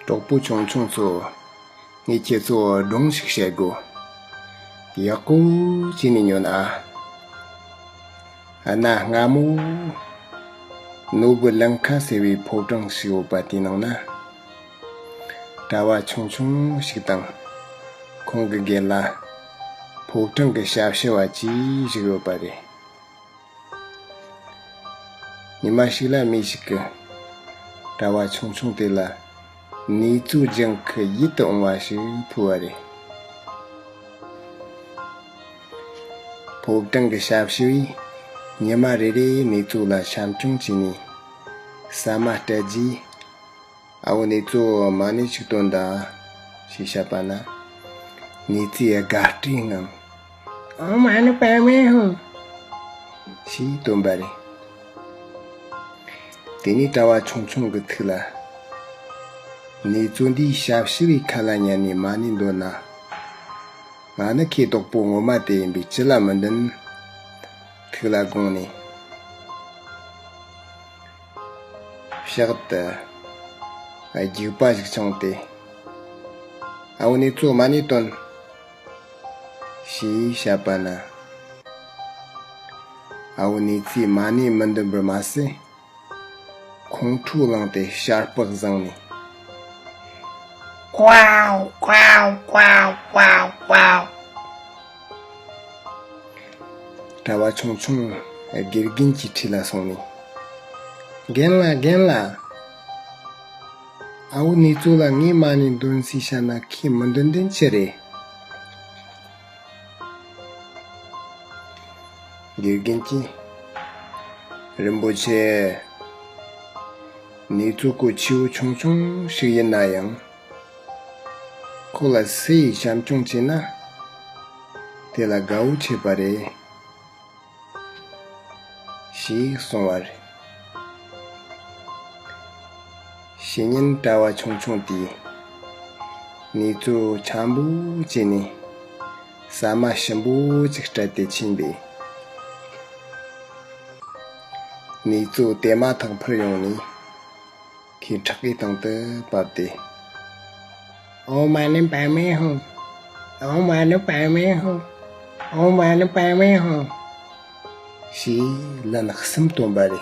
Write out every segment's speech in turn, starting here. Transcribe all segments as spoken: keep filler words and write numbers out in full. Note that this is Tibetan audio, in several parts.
གྲོགས་པོ་ཆུང་ཆུང་ཚོ། ངས་ཁྱེད་ཚོ་སྒྲུང་ཞིག་བཤད་དགོས། ཡག་པོ་བྱས་ནས་ཉོན་ཨ། གནའ་སྔ་མོ། ནོར་བུ་ལང་ཀ་ཟེར་བའི་ཕོ་བྲང་ཞིག་ཡོད་པ་དེའི་ནང་ན། གྲྭ་བ་ཆུང་ཆུང་ཞིག་དང་། ཁོང་གི་སྒེར་ལ། ཕོ་བྲང་གི་ཞབས་ཕྱི་བ་གཅིག་ཞིག་ཡོད་པ་རེད། ཉི་མ་ཞིག་ལ་མི་ཞིག་གིས་གྲྭ་བ་ཆུང་ཆུང་དེ་ལ་ནེ་ཙོ་ལྗང་ཁུ་ཡིད་དུ་འོང་བ་ཞིག་ཕུལ་བ་རེད། ཕོ་བྲང་གི་ཞབས་ཕྱི་བས་ཉི་མ་རེ་རེ་ནེ་ཙོ་ལ་བྱམས་སྐྱོང་བྱས་ནས་ཟ་མ་སྤྲད་རྗེས། ཨ་བོ་ནེ་ཙོ། མ་ཎི་ཅིག་འདོན་དང་། ཞེས་བཤད་པ་ན། ནེ་ཙོས་དགའ་སྤྲོའི་ངང་། ཨོཾ་མ་ཎི་པདྨེ་ཧཱུྃ། ཞེས་འདོན་པ་རེད། དེ་ནས་གྲྭ་བ་ཆུང་ཆུང་གི་ཐུགས་ལ། ནེ་ཙོ་འདིས་ཞབས་ཕྱི་བའི་ཁ་ལ་ཉན་ནས་མ་ཎི་འདོན་ན། ང་ནི་ཁོའི་གྲོགས་པོ་ངོ་མ་དེ་ཡིན་པས་ཅི་ལ་མི་འདོན། ཐུགས་ལ་དགོངས་ནས། ཕྱག་ཏུ་རྒྱུག་པ་ཞིག་བཅངས་ཏེ། ཨ་བོ་ནེ་ཙོ། མ་ཎི་འདོན། ཞེས་བཤད་པ་ན། ཨ་བོ་ནེ་ཙོས་མ་ཎི་མི་འདོན་པར་མ་ཟད། ཁོང་ཁྲོ་ལངས་ཏེ་ཞལ་པགས་བཟང་ནས། ཀའོ་ཀའོ་ཀའོ་ཀའོ་ཀའོ། གྲྭ་བ་ཆུང་ཆུང་དགེ་རྒན་གྱི་འཁྲིས་ལ་སོང་ནས། རྒན་ལགས། རྒན་ལགས། ཨ་བོ་ནེ་ཙོ་ལ་ངས་མ་ཎི་འདོན་ཟེར་བཤད་ན་ཁོས་མི་འདོན་དོན་ཅི་རེད། དགེ་རྒན་གྱིས། རིན་པོ་ཆེ། ནེ་ཙོ་ཁོ་ཆེ་བོ་ཆུང་ཆུང་ཞིག་ཡིན་ན་ཡང་། ཁོ་ལ་སུ་ཡིས་བྱམས་སྐྱོང་བྱས་ན། དེ་ལ་དགའ་བོ་བྱེད་པ་རེད། ཞེས་གསུངས་པ་རེད། ཕྱི་ཉིན་གྲྭ་བ་ཆུང་ཆུང་དེས་ནེ་ཙོ་འཆམ་པོ་བྱས་ནས་ཟ་མ་ཞིམ་པོ་ཅིག་སྤྲད་དེ་ཕྱིན་པས། ནེ་ཙོ་དེ་མ་ཐག་འཕུར་ཡོང་ནས་ཁོའི་ཕྲག་གི་སྟེང་དུ་བབས་ཏེ། ཨོཾ་མ་ཎི་པདྨེ་ཧཱུྃ། ཨོཾ་མ་ཎི་པདྨེ་ཧཱུྃ། ཨོཾ་མ་ཎི་པདྨེ་ཧཱུྃ། ཞེས་ལན་གསུམ་བཏོན་པ་རེད།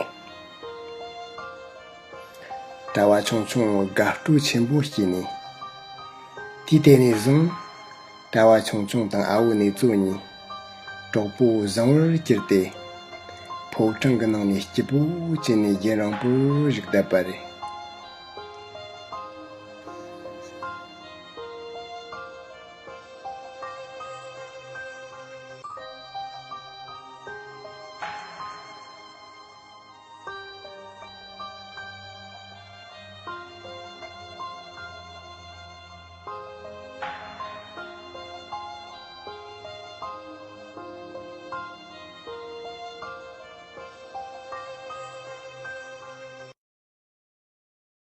གྲྭ་བ་ཆུང་ཆུང་དགའ་སྤྲོ་ཆེན་པོ་སྐྱེས་ནས། དུས་དེ་ནས་བཟུང་གྲྭ་བ་ཆུང་ཆུང་དང་ཨ་བོ་ནེ་ཙོ་གཉིས་གྲོགས་པོ་བཟང་བོར་གྱུར་ཏེ། ཕོ་བྲང་གི་ནང་ནས་སྐྱིད་པོ་བྱས་ནས་རྒྱུན་རིང་པོར་བཞུགས་བསྡད་པ་རེད།